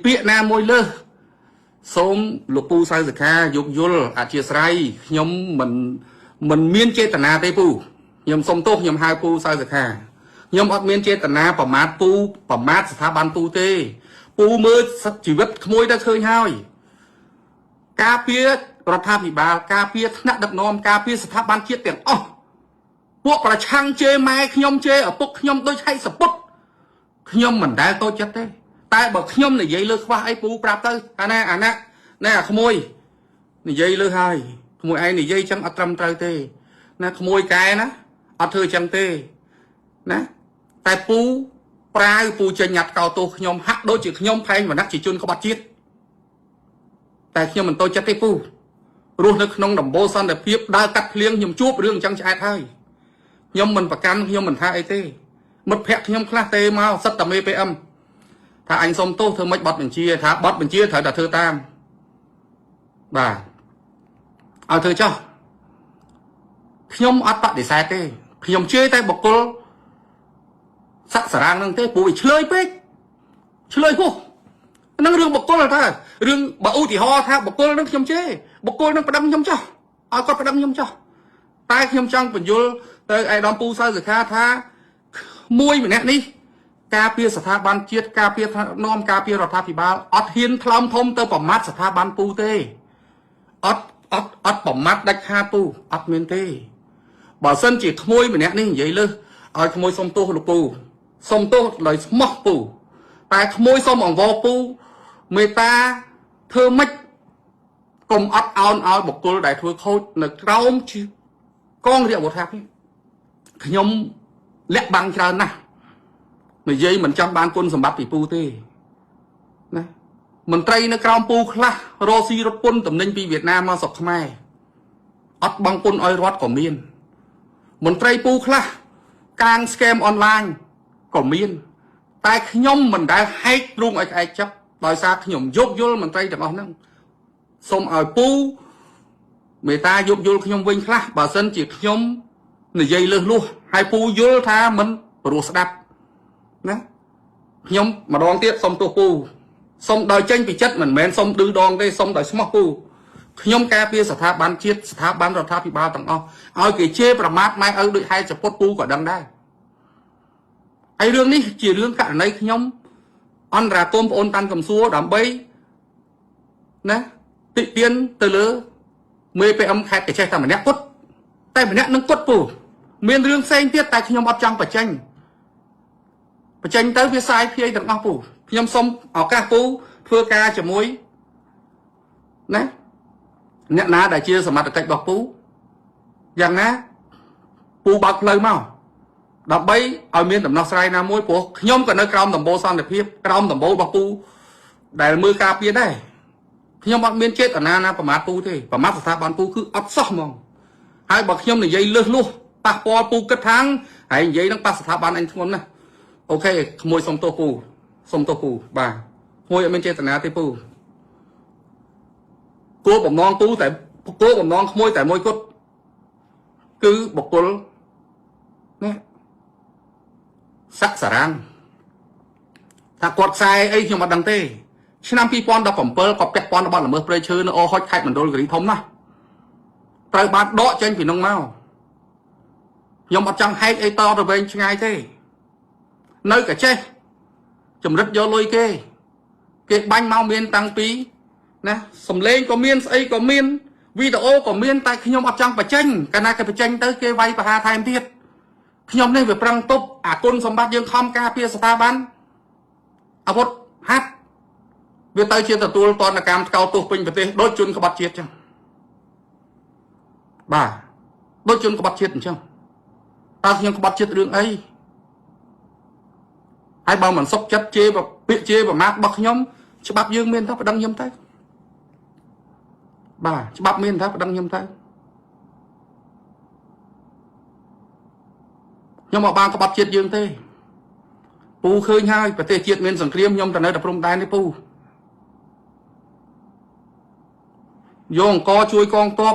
ពាក្យណាមួយលើសសូមលោកពូសៅសុខាយោគយល់អធិស្ឋានខ្ញុំមិនមានចេតនាទេពូខ្ញុំសុំទោសខ្ញុំហៅពូសៅសុខាខ្ញុំអត់មានចេតនាប្រមាថពូប្រមាថស្ថាប័នពូទេពូមើលជីវិតក្មួយទៅឃើញហើយការពាររដ្ឋាភិបាលការពារថ្នាក់ដឹកនាំការពារស្ថាប័នជាតិទាំងអស់ពួកប្រឆាំងជេរម៉ែខ្ញុំជេរឪពុកខ្ញុំដូចហែកសពុតខ្ញុំមិនដែលតូចចិត្តទេតែបើខ្ញុំនិយាយលើខ្វះអីពូប្រាប់ទៅអាណាអាណាណែអាក្មួយនិយាយលើហើយក្មួយឯងនិយាយចឹងអត់ត្រឹមត្រូវទេណាក្មួយកែណាអត់ធ្វើចឹងទេណាតែពូប្រាវពូចេញញ៉ាត់កោទោសខ្ញុំហាក់ដូចជាខ្ញុំផែងវណ្ណៈជាជនក្បត់ជាតិតែខ្ញុំមិនតូចចិត្តទេពូរស់នៅក្នុងដំបូលសន្តិភាពដើរកាត់ភ្លៀងខ្ញុំជួបរឿងចឹងឆ្អែតហើយខ្ញុំមិនប្រកាន់ខ្ញុំមិនថាអីទេមិត្តភក្តិខ្ញុំខ្លះទេមកសិតតែមេ PM ថាអញសុំទោសធ្វើម៉េចបត់បញ្ជាថាបត់បញ្ជាត្រូវតែធ្វើតាមបាទឲ្យធ្វើចោះខ្ញុំអត់បដិសេធទេខ្ញុំជឿតែបុគ្គលស័កសារាងនឹងទេព្រោះវាឆ្លើយពេកឆ្លើយហួសហ្នឹងរឿងបុគ្គលថារឿងបើឧទាហរណ៍ថាបុគ្គលនឹងខ្ញុំជេរបុគ្គលនឹងប្តឹងខ្ញុំចោះឲ្យគាត់ប្តឹងខ្ញុំចោះតែខ្ញុំចង់បញ្យលទៅឯកឧត្តមពូសៅសុខាថាមួយម្នាក់នេះការពារស្ថាប័នជាតិការពារនាំការពាររដ្ឋាភិបាលអត់ហ៊ានថ្លើមធំទៅប្រមាថស្ថាប័នពូទេអត់អត់អត់ប្រមាថដាច់ខាតពូអត់មានទេបើសិនជាក្មួយម្នាក់នេះនិយាយលើសឲ្យក្មួយសុំទោសលោកពូសុំទោសដោយស្មោះពូតែក្មួយសុំអង្វរពូមេត្តាធ្វើម៉េចកុំអត់អោនឲ្យបុគ្គលដែលធ្វើខូចនៅក្រោមកងរាជអាវុធហត្ថនេះខ្ញុំលាក់បាំងច្រើនណាស់និយាយមិនចង់បានគុណសម្បត្តិពីពូទេណាមន្ត្រីនៅក្រោមពូខ្លះរកស៊ីរត់ពុនតំណែងពីវៀតណាមមកស្រុកខ្មែរអត់បង់ពុនឲ្យរដ្ឋក៏មានមន្ត្រីពូខ្លះកាង scam អនឡាញក៏មានតែខ្ញុំមិនដែលហែកទ្រូងឲ្យក្អែកចាប់ដោយសារខ្ញុំយោគយល់មន្ត្រីទាំងអស់ហ្នឹងសូមឲ្យពូមេត្តាយោគយល់ខ្ញុំវិញខ្លះបើសិនជាខ្ញុំនិយាយលើសលួសហើយពូយល់ថាមិនព្រោះស្ដាប់ណាខ្ញុំម្ដងទៀតសូមទោសពូសូមដោយចេញពីចិត្តមិនមែនសូមឌឺដងទេសូមដោយស្មោះពូខ្ញុំការពារស្ថាប័នជាតិស្ថាប័នរដ្ឋាភិបាលទាំងអស់ឲ្យគេជេរប្រមាថម៉ែឪដូចហែកចពុតពូក៏ដឹងដែរហើយរឿងនេះជារឿងករណីខ្ញុំអន្តរាគមន៍ប្អូនតាន់កំសួរដើម្បីណាតិទៀនទៅលើមេ PM ខេត្តកចេះតែម្នាក់ពុតតែម្នាក់នឹងពុតពូមានរឿងផ្សេងទៀតតែខ្ញុំអត់ចង់បញ្ចេញបញ្ចេញទៅវាសាយភាយទាំងអស់ពូខ្ញុំសូមឱកាសពូធ្វើការជាមួយណាអ្នកណាដែលជាសមត្ថកិច្ចរបស់ពូយ៉ាងណាពូបើកផ្លូវមកដើម្បីឲ្យមានដំណោះស្រាយណាមួយព្រោះខ្ញុំក៏នៅក្រោមដំបូលសន្តិភាពក្រោមដំបូលរបស់ពូដែលមើលការពារដែរខ្ញុំអត់មានចេតនាណាប្រមាថពូទេប្រមាថស្ថាប័នពូគឺអត់សោះហ្មងហើយបើខ្ញុំនិយាយលឹះលួសប៉ះពាល់ពូគិតថាងហើយនិយាយនឹងប៉ះស្ថាប័នអញធ្ងន់ណាស់OK ក្មួយសុំទោសពូសុំទោសពូបាទក្មួយអត់មានចេតនាទេពូគោលបំណងពូតែគោលបំណងក្មួយតែមួយគត់គឺបុគ្គលនេះស័កសារាំងថាគាត់ខ្សែអីខ្ញុំអត់ដឹងទេឆ្នាំ2017ក៏ពាក់ព័ន្ធរបស់ល្មើសព្រៃឈើនៅអូហុចខេត្តមណ្ឌលគិរីធំណាស់ត្រូវបានដកចេញពីនោះមកខ្ញុំអត់ចង់ហែកអីតទៅវែងឆ្ងាយទេនៅកាចេះចម្រិតយកលុយគេគេបាញ់មកមានតាំងពីណាសំលេងក៏មានស្អីក៏មានវីដេអូក៏មានតែខ្ញុំអត់ចង់បញ្ចេញកាលណាគេបញ្ចេញទៅគេវាយប្រហារថែមទៀតខ្ញុំនេះវាប្រឹងទប់អាគុណសម្បត្តិយើងខំការពារស្ថាប័នអាវុធហាត់វាទៅជាទទួលតនកម្មថ្កោលទោសពេញប្រទេសដូចជនក្បត់ជាតិចឹងបាទដូចជនក្បត់ជាតិអញ្ចឹងតើខ្ញុំក្បត់ជាតិរឿងអីហើយបើមិនសុខចិត្តជេរពាក្យជេរប្រមាថរបស់ខ្ញុំច្បាប់យើងមានថាប្តឹងខ្ញុំទៅបាទច្បាប់មានថាប្តឹងខ្ញុំទៅខ្ញុំអត់បានក្បត់ជាតិយើងទេពូឃើញហើយប្រទេសជាតិមានសង្គ្រាមខ្ញុំទៅនៅតែព្រំដែននេះពូយកអង្គជួយកងទ័ព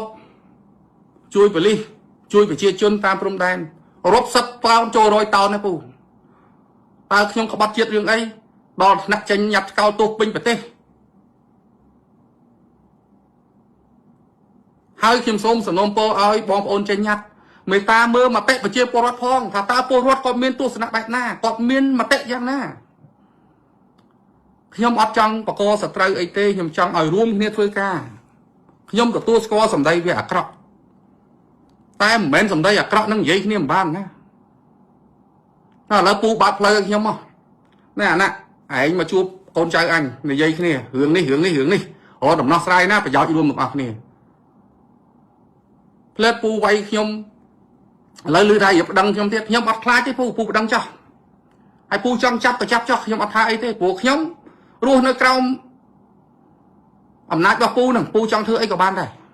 ជួយប៉ូលីសជួយប្រជាជនតាមព្រំដែនរាប់សិបតោនចូល100តោនណាពូតើខ្ញុំក្បត់ជាតិរឿងអី ដល់ថ្នាក់ចេញញ៉ាត់ថ្កោលទោសពេញប្រទេសហើយខ្ញុំសូមសំណូមពរឲ្យបងប្អូនចេញញ៉ាត់មេត្តាមើលមតិប្រជាពលរដ្ឋផងថាតើពលរដ្ឋគាត់មានទស្សនៈបែបណាគាត់មានមតិយ៉ាងណាខ្ញុំអត់ចង់បកសត្រូវអីទេខ្ញុំចង់ឲ្យរួមគ្នាធ្វើការខ្ញុំទទួលស្គាល់សម្ដីវាអាក្រក់តែមិនមែនសម្ដីអាក្រក់នឹងនិយាយគ្នាមិនបានណាឥឡូវពូបាត់ផ្លូវឲ្យខ្ញុំមកនេះអាណាឯងមកជួបកូនចៅអញនិយាយគ្នារឿងនេះរឿងនេះរឿងនេះរកដំណោះស្រាយណាប្រយោជន៍រួមទាំងអស់គ្នាផ្លែពូវាយខ្ញុំឥឡូវឮថារៀបប្តឹងខ្ញុំទៀតខ្ញុំអត់ខ្លាចទេពូពូប្តឹងចោះហើយពូចង់ចាប់ក៏ចាប់ចោះខ្ញុំអត់ថាអីទេព្រោះខ្ញុំរស់នៅក្រោមអំណាចរបស់ពូនឹងពូចង់ធ្វើអីក៏បានដែរ។